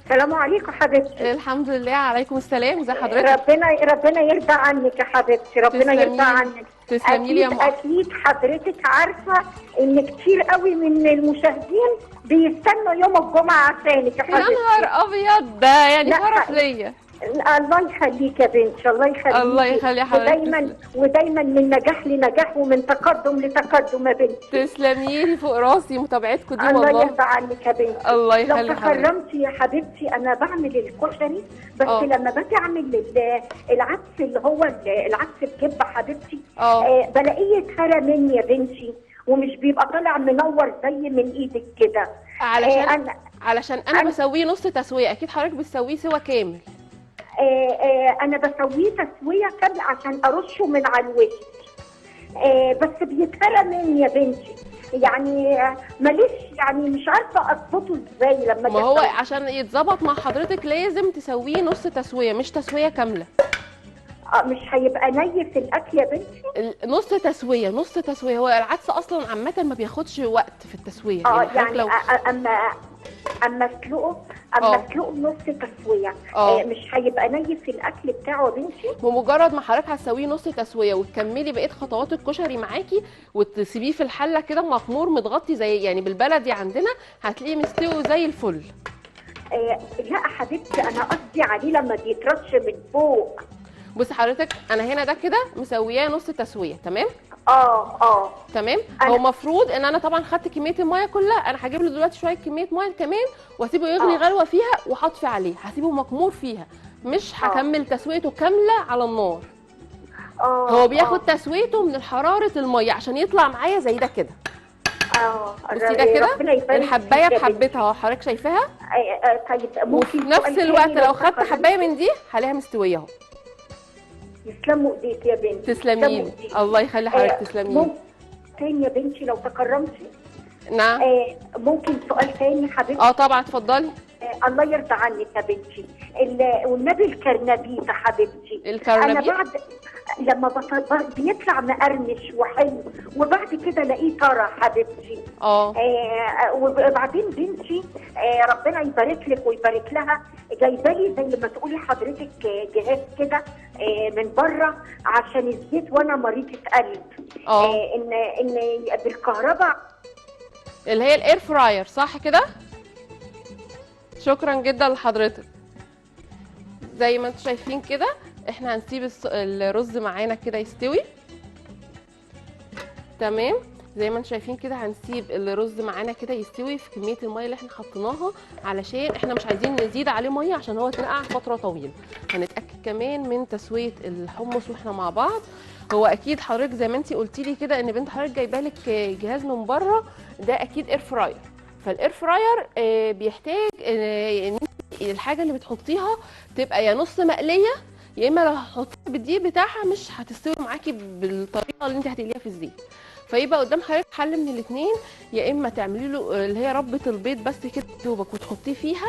السلام عليكم حبيبتي. الحمد لله، عليكم السلام، ازي حضرتك؟ ربنا يرضى عنك يا حبيبتي، ربنا يرضى عنك. تسلمي لي يا ام احمد. اكيد حضرتك عارفه ان كتير قوي من المشاهدين بيستنوا يوم الجمعة عشانك يا حبيبتي. يا نهار ابيض، ده يعني شرف ليا. الله يخليك يا بنتي، الله يخليك، الله يخلي حضرتك. ودايما ودايما من نجاح لنجاح ومن تقدم لتقدم يا بنتي. تسلمي لي، فوق راسي متابعتكم دي والله. الله يرضى عنك يا بنتي. الله يخلي حضرتك. لو تكرمتي يا حبيبتي، انا بعمل الكشري بس لما باجي اعمل العدس اللي هو العدس بكبه حبيبتي، بلاقيه اتهرى مني يا بنتي، ومش بيبقى طالع منور زي من ايدك كده. علشان انا بسويه نص تسويه، اكيد حضرتك بتسويه سوا كامل. انا بسويه تسويه كاملة عشان ارشه من على الوش، بس بيتهرى مني يا بنتي، يعني ماليش، يعني مش عارفه اظبطه ازاي. لما ما هو عشان يتظبط مع حضرتك لازم تسويه نص تسويه، مش تسويه كاملة. مش هيبقى ني في الاكل يا بنتي؟ نص تسويه، نص تسويه. هو العدس اصلا عامة ما بياخدش وقت في التسوية. يعني لو اما اسلقه، اما اسلقه نص تسويه، مش هيبقى ني في الاكل بتاعه يا بنتي؟ بمجرد ما حضرتك هتسويه نص تسويه وتكملي بقية خطوات الكشري معاكي وتسيبيه في الحلة كده مخمور متغطي زي يعني بالبلدي عندنا، هتلاقيه مستوي زي الفل. لا حبيبتي، انا قصدي عليه لما بيترش من فوق. بصي حضرتك، انا هنا ده كده مسوياه نص تسويه. تمام؟ تمام. هو المفروض ان انا طبعا خدت كمية المية كلها، انا هجيب له دلوقتي شوية كمية مية كمان واسيبه يغلي غلوه فيها وهطفي عليه، هسيبه مكمور فيها، مش هكمل تسويته كاملة على النار. هو بياخد تسويته من حرارة المية عشان يطلع معايا زي ده كده. بصي ده كده الحبايه بحبتها اهو، حضرتك شايفاها؟ طيب ممكن وفي نفس الوقت لو خدت حبايه من دي هلاقيها مستوية اهو. يسلموا ايديك يا بنتي. تسلمي لي، الله يخلي حضرتك. تسلمي لي. تاني يا بنتي لو تكرمتي. نعم. ممكن سؤال تاني حبيبتي؟ طبعا اتفضلي. الله يرضى عنك يا بنتي. والنبي الكرنبيط يا حبيبتي. الكرنبيط؟ انا بعد لما بيطلع مقرمش وحلو، وبعد كده الاقيه طرى حبيبتي. وبعدين بنتي ربنا يبارك لك ويبارك لها، جايبه لي زي ما تقولي حضرتك جهاز كده من بره عشان الزيت، وانا مريضه قلب. ان بالكهرباء اللي هي ال air fryer، صح كده؟ شكرا جدا لحضرتك. زي ما انتم شايفين كده احنا هنسيب الرز معانا كده يستوي. تمام، زي ما انتم شايفين كده هنسيب الرز معانا كده يستوي في كمية المية اللي احنا حطيناها، علشان احنا مش عايزين نزيد عليه مية عشان هو اتنقع فترة طويلة. هنتاكد كمان من تسويه الحمص واحنا مع بعض. هو اكيد حضرتك زي ما انت قلتي لي كده ان بنت حضرتك جايبه لك جهاز من بره، ده اكيد air fryer. فال air fryer بيحتاج ان الحاجة اللي بتحطيها تبقى يا نص مقلية، يا اما لو هتحطيها بالدقيق بتاعها مش هتستوي معاكي بالطريقة اللي انت هتقليها في الزيت. فيبقى قدام حضرتك حل من الاثنين، يا اما تعملي له اللي هي ربه البيض بس كده دوبك وتحطيه فيها،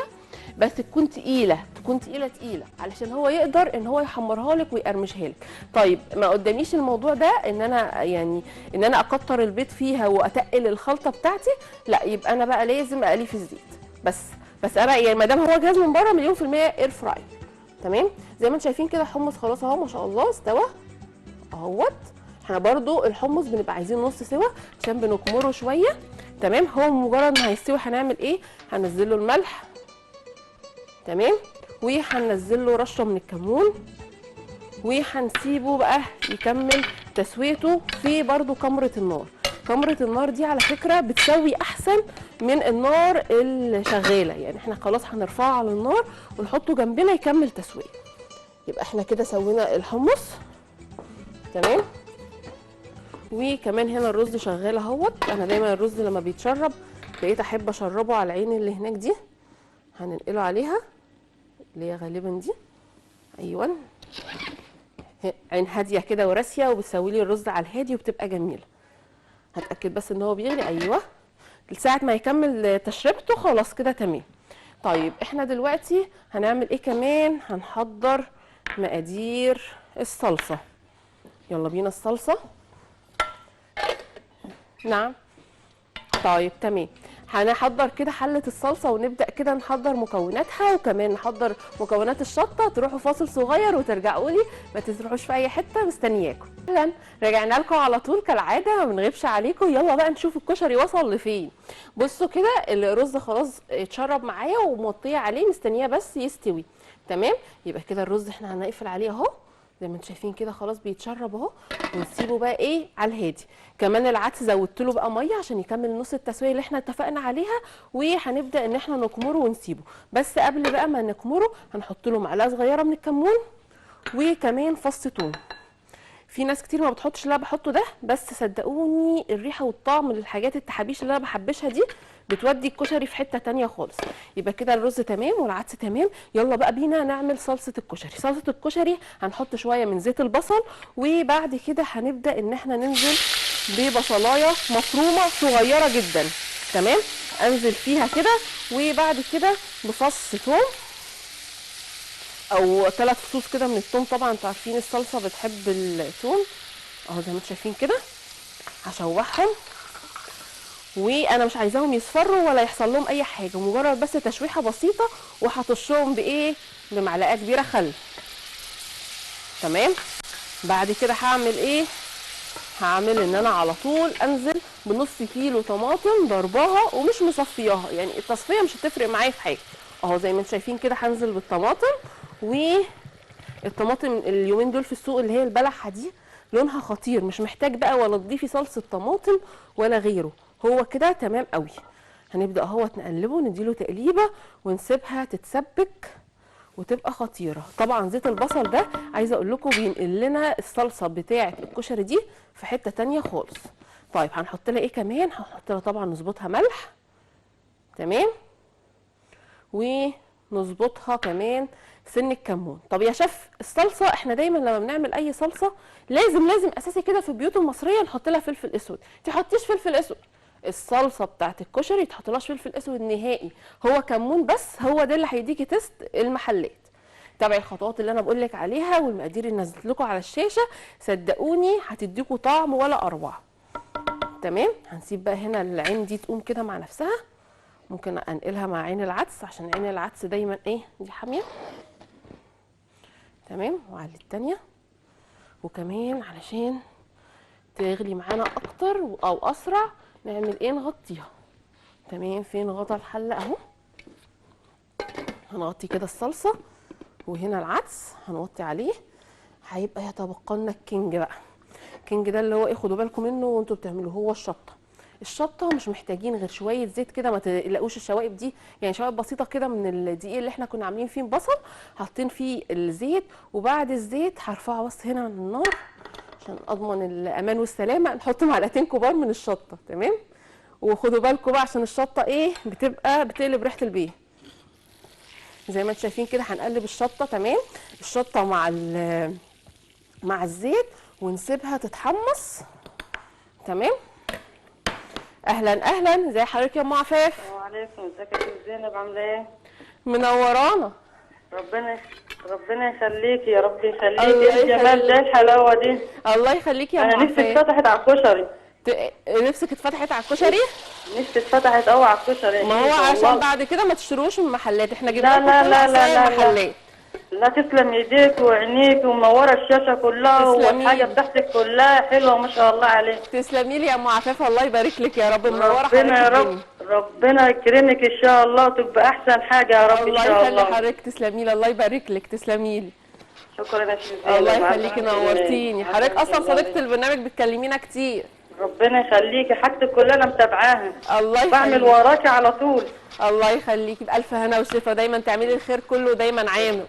بس تكون تقيلة، تكون تقيلة تقيلة علشان هو يقدر ان هو يحمرها لك ويقرمشها لك. طيب ما قداميش الموضوع ده ان انا يعني ان انا اكتر البيض فيها واتقل الخلطة بتاعتي، لا يبقى انا بقى لازم اقلية في الزيت بس انا يعني ما دام هو جاهز من بره 100% air fry. تمام زي ما انتم شايفين كده الحمص خلاص اهو ما شاء الله استوى اهوت. احنا برضو الحمص بنبقى عايزين نص سوا عشان بنكمره شوية. تمام هو مجرد ما هيستوي هنعمل ايه؟ هنزل له الملح، تمام، وهنزل له رشه من الكمون، وهنسيبه بقى يكمل تسويته في برضو كمره النار. كمره النار دي على فكرة بتسوي احسن من النار الشغاله، يعني احنا خلاص هنرفعه على النار ونحطه جنبنا يكمل تسويه. يبقى احنا كده سوينا الحمص، تمام، وكمان هنا الرز شغال اهوت. انا دايما الرز لما بيتشرب بقيت احب اشربه على العين اللي هناك دي، هننقله عليها اللي هي غالبا دي، ايوه عين هادية كده وراسيه، وبتسوي لي الرز على الهادي وبتبقى جميلة. هتاكد بس ان هو بيغلي، ايوه لساعة ما يكمل تشربته خلاص كده تمام. طيب احنا دلوقتي هنعمل ايه كمان؟ هنحضر مقادير الصلصه. يلا بينا الصلصه. نعم طيب تمام، هنحضر كده حلة الصلصة ونبدأ كده نحضر مكوناتها، وكمان نحضر مكونات الشطة. تروحوا فاصل صغير وترجعوا لي، ما تروحوش في أي حتة، مستنياكم. أهلا، رجعنا لكم على طول كالعادة، ما بنغيبش عليكم. يلا بقى نشوف الكشري وصل لفين. بصوا كده الرز خلاص اتشرب معايا وموطيه عليه، مستنياه بس يستوي. تمام، يبقى كده الرز احنا هنقفل عليه اهو زي ما انتم شايفين كده، خلاص بيتشرب اهو، ونسيبه بقى ايه على الهادي. كمان العدس زودت له بقى مية عشان يكمل نص التسوية اللي احنا اتفقنا عليها، وهنبدا ان احنا نكمره ونسيبه. بس قبل بقى ما نكمره هنحط له معلقه صغيرة من الكمون، وكمان فص ثوم. في ناس كتير ما بتحطش اللي انا بحطه ده، بس صدقوني الريحة والطعم للحاجات التحابيش اللي انا بحبشها دي بتودي الكشري في حتة تانية خالص. يبقى كده الرز تمام والعدس تمام. يلا بقى بينا نعمل صلصه الكشري. صلصه الكشري هنحط شوية من زيت البصل، وبعد كده هنبدا ان احنا ننزل ببصلايه مفرومه صغيرة جدا. تمام، انزل فيها كده، وبعد كده بفص ثوم او 3 فصوص كده من الثوم. طبعا انتوا عارفين الصلصه بتحب الثوم اهو زي ما انتوا شايفين كده. هشوحهم، وانا مش عايزاهم يصفروا ولا يحصل لهم اي حاجة، مجرد بس تشويحه بسيطة. وهطشهم بايه؟ بمعلقه كبيرة خل. تمام، بعد كده هعمل ايه؟ هعمل ان انا على طول انزل بنص كيلو طماطم ضرباها ومش مصفياها، يعني التصفية مش هتفرق معايا في حاجة. اهو زي ما انتم شايفين كده هنزل بالطماطم. والطماطم اليومين دول في السوق اللي هي البلحه دي لونها خطير، مش محتاج بقى ولا تضيفي صلصه طماطم ولا غيره، هو كده تمام قوي. هنبدا اهوت نقلبه، نديله تقليبه ونسيبها تتسبك وتبقى خطيرة. طبعا زيت البصل ده عايزه اقول لكم بينقل لنا الصلصه بتاعه الكشري دي في حتة تانية خالص. طيب هنحط لها ايه كمان؟ هنحط لها طبعا نظبطها ملح، تمام، ونظبطها كمان سن الكمون. طب يا شيف الصلصه احنا دايما لما بنعمل اي صلصه لازم لازم اساسي كده في البيوت المصرية نحط لها فلفل اسود. تحطيش فلفل اسود، الصلصه بتاعت الكشري تحطلهاش فلفل اسود نهائي، هو كمون بس، هو ده اللي هيديكي taste المحلات. تابعي الخطوات اللي انا بقول لك عليها والمقادير اللي نزلت لكم على الشاشة، صدقوني هتديكوا طعم ولا اروع. تمام، هنسيب بقى هنا العين دي تقوم كده مع نفسها، ممكن انقلها مع عين العدس عشان عين العدس دايما ايه دي حامية. تمام، وعلى التانية، وكمان علشان تغلي معانا اكتر او اسرع نعمل ايه؟ نغطيها. تمام، فين غطا الحلة؟ اهو هنغطي كده الصلصه، وهنا العدس هنوطي عليه، هيبقى يتبقى لنا ال king بقى. ال king ده اللي هو ايه؟ خدوا بالكم منه وانتوا بتعملوه، هو الشطه. الشطه مش محتاجين غير شوية زيت كده، ما تقلقوش الشوائب دي يعني شوائب بسيطة كده من الدقيق اللي احنا كنا عاملين فيه بصل، حاطين فيه الزيت، وبعد الزيت هرفعه بس هنا على النار عشان اضمن الامان والسلامة. نحط معلقتين كبار من الشطه. تمام، وخدوا بالكم بقى عشان الشطه ايه بتبقى بتقلب ريحه البيت. زي ما انتم شايفين كده هنقلب الشطه. تمام، الشطه مع الزيت ونسيبها تتحمص. تمام، اهلا اهلا، ازي حضرتك يا ام عفاف؟ وعليكم، ازيك يا زينب، عامله ايه؟ منورانا. ربنا يخليكي يا رب، يخليكي. ايه الجمال ده، الحلاوة دي. الله يخليكي يا ام عفاف. انا نفسي اتفتحت على الكشري. نفسك اتفتحت على الكشري؟ نفسي اتفتحت قوي على الكشري. ما هو عشان بعد كده ما تشتروش من محلات، احنا جبنا لكم لا لا لا لا محلات. لا تسلم ايديك وعينيك ومنوره الشاشة كلها، والحاجة بتاعتك كلها حلوة ما شاء الله عليك. تسلمي لي يا ام عفاف، الله يبارك لك يا رب، منورة حضرتك. ربنا يا رب، ربنا يكرمك ان شاء الله وتبقى احسن حاجة يا رب ان شاء الله. الله يخلي حضرتك، تسلمي لي، الله يبارك لك، تسلمي لي. شكرا يا شيخ. الله يخليكي، نورتيني. حضرتك اصلا صديقه البرنامج، بتكلمينا كتير. ربنا يخليكي، حاجتك كلها انا متابعاها. الله يخليكي، بعمل وراكي على طول. الله يخليكي، بألف هنا وشفا، دايما تعملي الخير كله، دايما عامر.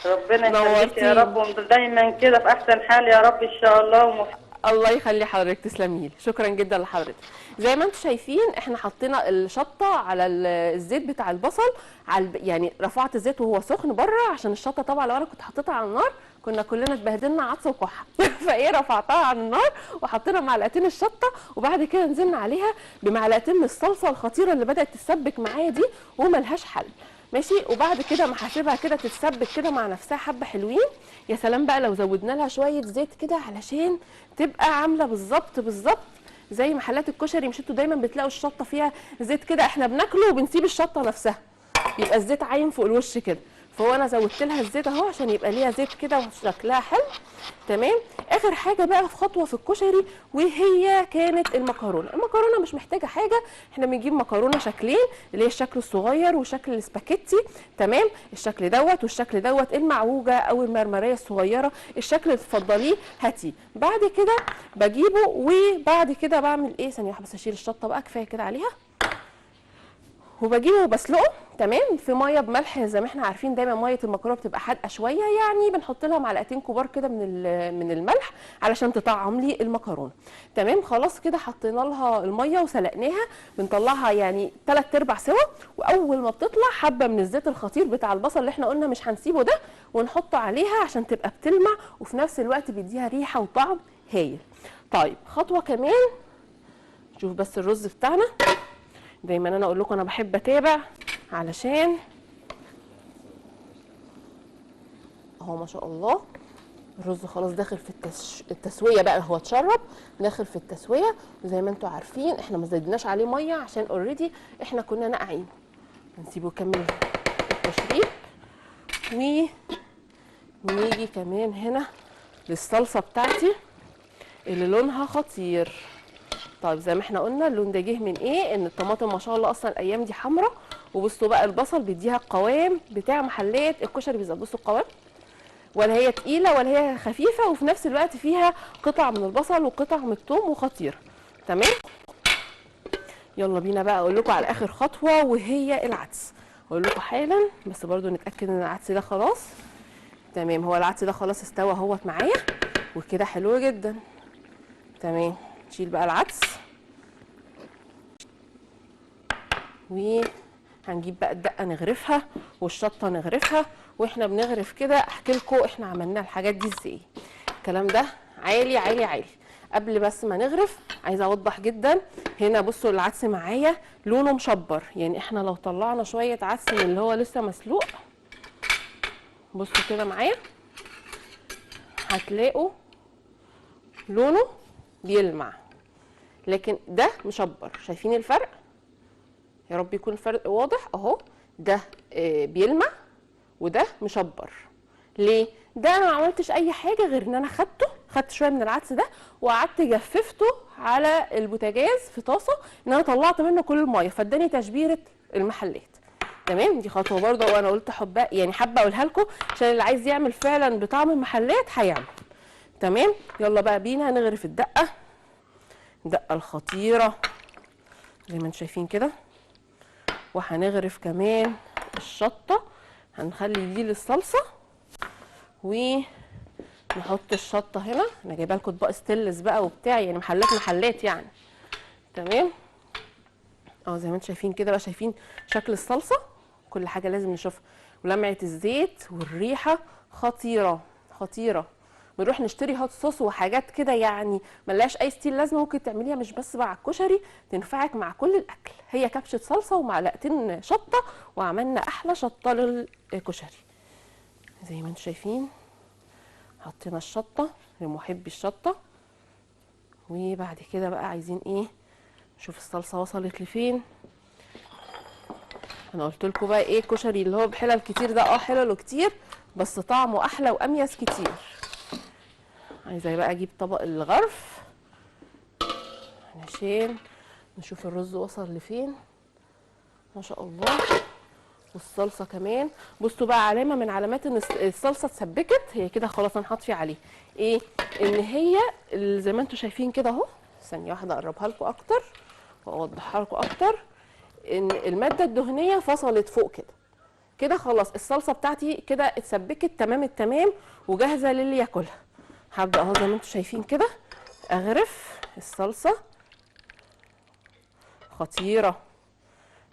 ربنا يخليك يا رب، ودايما كده في احسن حال يا رب ان شاء الله. الله يخلي حضرتك، تسلمي لي، شكرا جدا لحضرتك. زي ما انتم شايفين احنا حطينا الشطه على الزيت بتاع البصل، على يعني رفعت الزيت وهو سخن بره عشان الشطه، طبعا لو انا كنت حطيتها على النار كنا كلنا اتبهدلنا عطس وكحه. فايه رفعتها عن النار وحطينا معلقتين الشطه، وبعد كده نزلنا عليها بمعلقتين من الصلصه الخطيرة اللي بدات تتسبك معايا دي وملهاش حل. ماشي، وبعد كده ما هسيبها كده تتسبك كده مع نفسها حبه حلوين. يا سلام بقى لو زودنا لها شوية زيت كده علشان تبقى عامله بالظبط بالظبط زي محلات الكشري. مش انتوا دايما بتلاقوا الشطه فيها زيت كده، احنا بناكله وبنسيب الشطه نفسها، بيبقى الزيت عايم فوق الوش كده. فهو انا زودت لها الزيت اهو عشان يبقى ليها زيت كده وشكلها حلو. تمام. اخر حاجة بقى في خطوة في الكشري وهي كانت المكرونه. المكرونه مش محتاجه حاجة، احنا بنجيب مكرونه شكلين، اللي هي الشكل الصغير وشكل السباكيتي. تمام، الشكل دوت والشكل دوت، المعوجه او المرمريه الصغيرة، الشكل اللي تفضليه هاتيه. بعد كده بجيبه، وبعد كده بعمل ايه؟ ثانية واحدة بس اشيل الشطه بقى، كفاية كده عليها. وبجيبه وبسلقه، تمام، في مية بملح. زي ما احنا عارفين دايما مية المكرونه بتبقى حادقه شوية، يعني بنحط لها معلقتين كبار كده من الملح علشان تطعم لي المكرونه. تمام، خلاص كده حطينا لها المية وسلقناها، بنطلعها يعني 3/4 سوا. واول ما بتطلع حبه من الزيت الخطير بتاع البصل اللي احنا قلنا مش هنسيبه ده، ونحطه عليها عشان تبقى بتلمع وفي نفس الوقت بيديها ريحه وطعم هايل. طيب خطوة كمان، شوف بس الرز بتاعنا. دايما انا اقول لكم انا بحب اتابع علشان اهو ما شاء الله الرز خلاص داخل في التسوية بقى، هو اتشرب داخل في التسوية. وزي ما انتم عارفين احنا ما زودناش عليه مية عشان already احنا كنا ناقعين. هنسيبه يكمل التشريب. ونيجي كمان هنا للصلصه بتاعتي اللي لونها خطير. طيب زي ما احنا قلنا اللون ده جه من ايه؟ ان الطماطم ما شاء الله اصلا الايام دي حمراء، وبصوا بقى البصل بيديها القوام بتاع محلات الكشري بالظبط. بصوا القوام، ولا هي تقيلة ولا هي خفيفة، وفي نفس الوقت فيها قطع من البصل وقطع من الثوم وخطيرة. تمام، يلا بينا بقى اقول لكم على اخر خطوة وهي العدس. اقول لكم حالا بس برضو نتاكد ان العدس ده خلاص. تمام، هو العدس ده خلاص استوى اهوت معايا وكده حلو جدا. تمام، نشيل بقى العدس وهنجيب بقى الدقة نغرفها والشطه نغرفها. واحنا بنغرف كده احكي لكم احنا عملنا الحاجات دي ازاي. الكلام ده عالي عالي عالي. قبل بس ما نغرف عايزه اوضح جدا هنا، بصوا العدس معايا لونه مشبر، يعني احنا لو طلعنا شوية عدس من اللي هو لسه مسلوق، بصوا كده معايا هتلاقوا لونه بيلمع، لكن ده مشبر. شايفين الفرق؟ يا رب يكون الفرق واضح اهو. ده بيلمع وده مشبر. ليه؟ ده انا ما عملتش اي حاجة غير ان انا خدت شوية من العدس ده وقعدت جففته على البوتاجاز في طاسه، ان انا طلعت منه كل المية، فاداني تشبيره المحلات. تمام، دي خطوة برده وانا قلت حبه، يعني حابة اقولها لكم عشان اللي عايز يعمل فعلا بطعم المحلات هيعمل. تمام، يلا بقى بينا نغرف الدقة، الدقة الخطيرة زي ما انتم شايفين كده. وهنغرف كمان الشطه، هنخلي دي للصلصه ونحط الشطه هنا. انا جايبه لكم اطباق ستيلز بقى وبتاع، يعني محلات محلات يعني. تمام، اه زي ما انتم شايفين كده بقى، شايفين شكل الصلصه، كل حاجة لازم نشوفها، ولمعه الزيت والريحه خطيرة خطيرة. بنروح نشتري hot sauce وحاجات كده يعني ملهاش اي ستيل لازمه. ممكن تعمليها مش بس مع الكشري، تنفعك مع كل الاكل. هي كبشة صلصه ومعلقتين شطه وعملنا احلى شطه للكشري. زي ما انتم شايفين حطينا الشطه لمحبي الشطه. وبعد كده بقى عايزين ايه؟ نشوف الصلصه وصلت لفين. انا قلت لكم بقى ايه الكشري اللي هو بحلل كتير ده، حلله كتير بس طعمه احلى واميز كتير. عايزه بقى اجيب طبق الغرف علشان نشوف الرز وصل لفين. ما شاء الله. والصلصه كمان، بصوا بقى علامة من علامات ان الصلصه اتسبكت، هي كده خلاص انا هطفي عليه. ايه؟ ان هي زي ما انتم شايفين كده اهو. ثانية واحدة اقربها لكم اكتر واوضحها لكم اكتر. ان المادة الدهنية فصلت فوق كده كده، خلاص الصلصه بتاعتي كده اتسبكت تمام التمام وجاهزة للي ياكلها. هبدا اهو زي ما انتم شايفين كده اغرف الصلصه، خطيرة.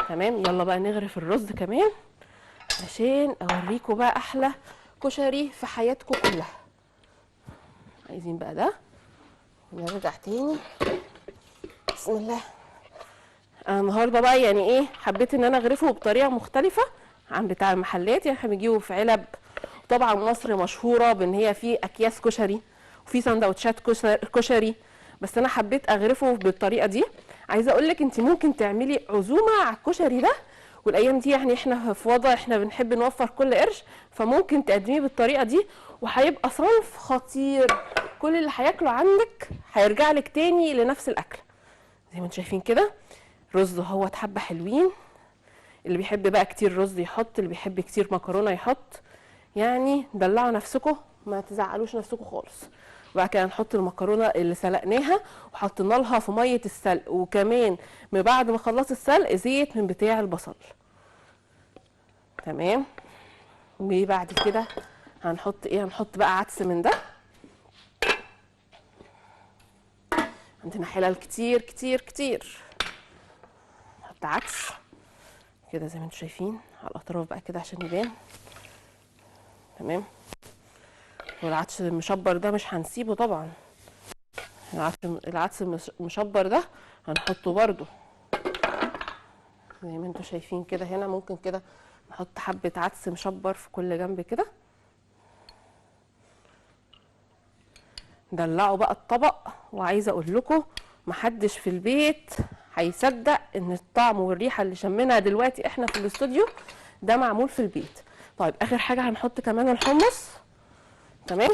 تمام، يلا بقى نغرف الرز كمان عشان اوريكم بقى احلى كشري في حياتكم كلها. عايزين بقى ده ونرجع تاني. بسم الله. انا النهارده بقى يعني ايه، حبيت ان انا اغرفه بطريقة مختلفة عن بتاع المحلات. يعني احنا بنجيبه في علب، طبعا مصر مشهورة بان هي في اكياس كشري وفي سندوتشات كشري، بس انا حبيت اغرفه بالطريقة دي. عايزه اقول لك انت ممكن تعملي عزومة على الكشري ده، والايام دي يعني احنا في وضع احنا بنحب نوفر كل قرش، فممكن تقدميه بالطريقة دي وهيبقى صنف خطير. كل اللي هياكله عندك هيرجع لك تاني لنفس الاكل. زي ما انتم شايفين كده رز اهوت حبه حلوين. اللي بيحب بقى كتير رز يحط، اللي بيحب كتير مكرونه يحط، يعني دلعوا نفسكم ما تزعلوش نفسكم خالص. وبعد كده نحط المكرونه اللي سلقناها وحطينا لها في مية السلق، وكمان من بعد ما خلصت السلق زيت من بتاع البصل. تمام. وبعد كده هنحط ايه؟ هنحط بقى عدس من ده. عندنا حلل كتير كتير كتير. نحط عدس كده زي ما انتم شايفين على الاطراف بقى كده عشان يبان. تمام. والعدس المشبر ده مش هنسيبه طبعا، العدس المشبر ده هنحطه برده زي ما انتم شايفين كده. هنا ممكن كده نحط حبة عدس مشبر في كل جنب كده. دلعوا بقى الطبق. وعايزه اقول لكم محدش في البيت هيصدق ان الطعم والريحه اللي شمينها دلوقتي احنا في الاستوديو ده معمول في البيت. طيب اخر حاجة هنحط كمان الحمص. تمام.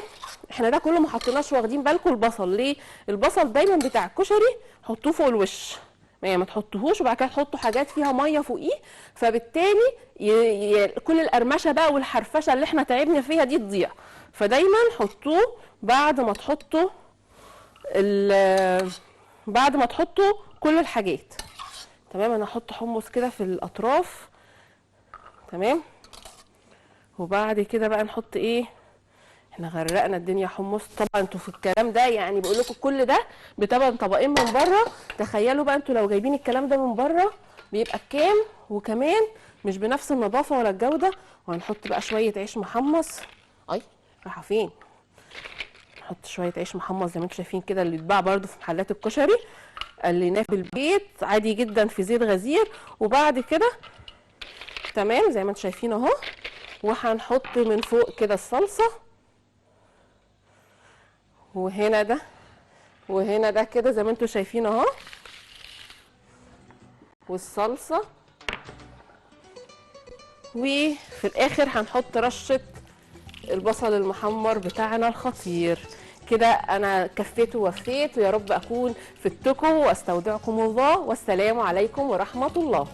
احنا ده كله ما حطيناش، واخدين بالكم البصل ليه؟ البصل دايما بتاع الكشري حطوه فوق الوش، يعني ما تحطوهوش وبعد كده تحطوا حاجات فيها مية فوقيه، فبالتالي كل القرمشه بقى والحرفشه اللي احنا تعبنا فيها دي تضيع. فدايما حطوه بعد ما تحطوا كل الحاجات. تمام. انا هحط حمص كده في الاطراف. تمام. وبعد كده بقى نحط ايه؟ احنا غرقنا الدنيا حمص طبعا. انتوا في الكلام ده يعني بقول لكم كل ده بتمن طبقين من بره. تخيلوا بقى انتوا لو جايبين الكلام ده من بره بيبقى بكام، وكمان مش بنفس النظافة ولا الجودة. وهنحط بقى شوية عيش محمص. اي رايحة فين؟ نحط شوية عيش محمص زي ما انتوا شايفين كده، اللي بيتباع برده في محلات الكشري، قليناه في البيت عادي جدا في زيت غزير. وبعد كده تمام زي ما انتوا شايفين اهو. وهنحط من فوق كده الصلصه، وهنا ده وهنا ده كده زي ما انتوا شايفين اهو، والصلصه. وفي الاخر هنحط رشه البصل المحمر بتاعنا الخطير. كده انا كفيت ووفيت، ويا رب اكون فدتكم، واستودعكم الله، والسلام عليكم ورحمة الله.